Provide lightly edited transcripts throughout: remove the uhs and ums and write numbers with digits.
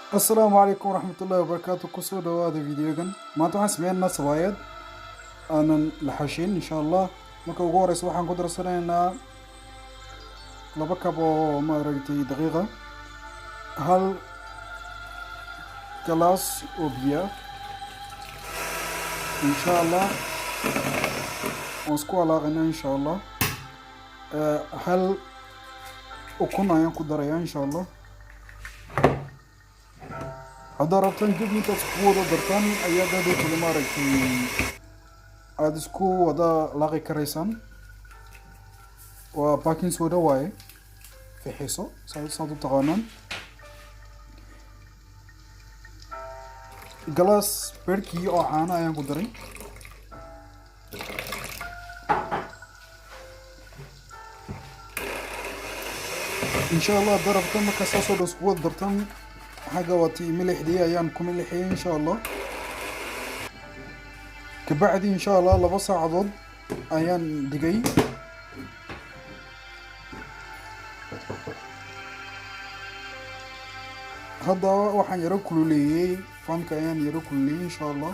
Asalaamu calaykum waraxmatullaahi wabarakaatu. Kusoo dhawaada videogan. Maanta waxaan sameynaynaa sabaayad aanan la xashin, insha Allah. Marka ugu horeysa waxaan ku darsanaynaa 2 kab oo maaragtay daqiiqa, 1 galaas oo biyo ah, insha Allah. Waan isku walaaqaynaa, insha Allah. Hal ukun ayaan ku darayaa, insha Allah. Haddaad rabtaan dib intaad isku wada dartaan ayaad hadhowtada maaragtay aada isku wada laaqi karaysaan. Waa baking soda waaye, fixiso saad u taqaanaan. Galaas berkii oo caano ayaan ku daray. Insha Allah, haddaad rabtaan markaa saasoo dhan isku wada dartaan, xagga waati milixdii ayaan ku milixiyay, insha Allah. Kabacdi, insha Allah, 2 saacadood ayaan dhigay. Hadda waxaan yaro kululeeyey fanka, ayaan yaro kululeeyey, insha Allah.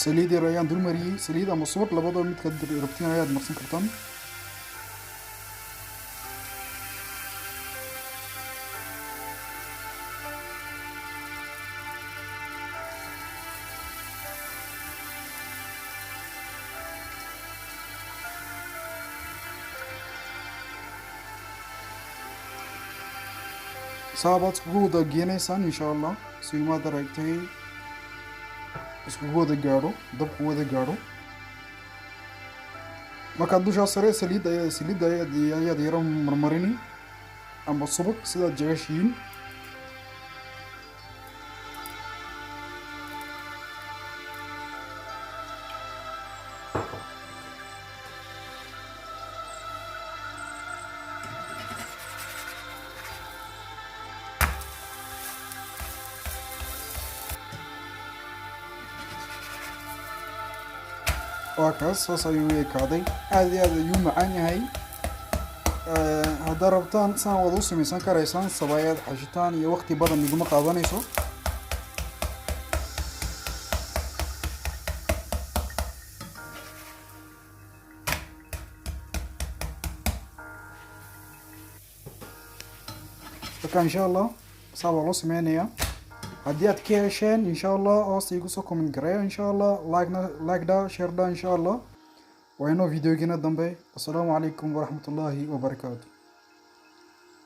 Saliid yar ayaan dul mariyey. Saliid ama subag, labadaba midkaad rabtiin ayaad marsan kartaan. Saabaad iskugu wada geenaysaan, insha Allah, si maad aragtay iskugu wada gaadho, dabku wada gaadho. Markaad dushaa sare saliid ayaa saliid ayaad yaro marmarini ama subag, sidaad jeceshihiin. Waa kaas, saas ayuu u ekaaday. Aada iyo aad ayuu macaan yahay. Haddaad rabtaan saan waad u samaysan karaysaan sabaayad xashitaan iyo waqti badan iguma qaadanayso. Marka, insha Allah, saa baa loo sameynayaa. Haddii aad ka hesheen, insha Allah, hoosta igu soo comment gareeya, insha Allah. Like-na like dha, share dha, insha Allah. Waa inoo videogina dambe. Assalaamu calaykum waraxmatullaahi wabarakaatu.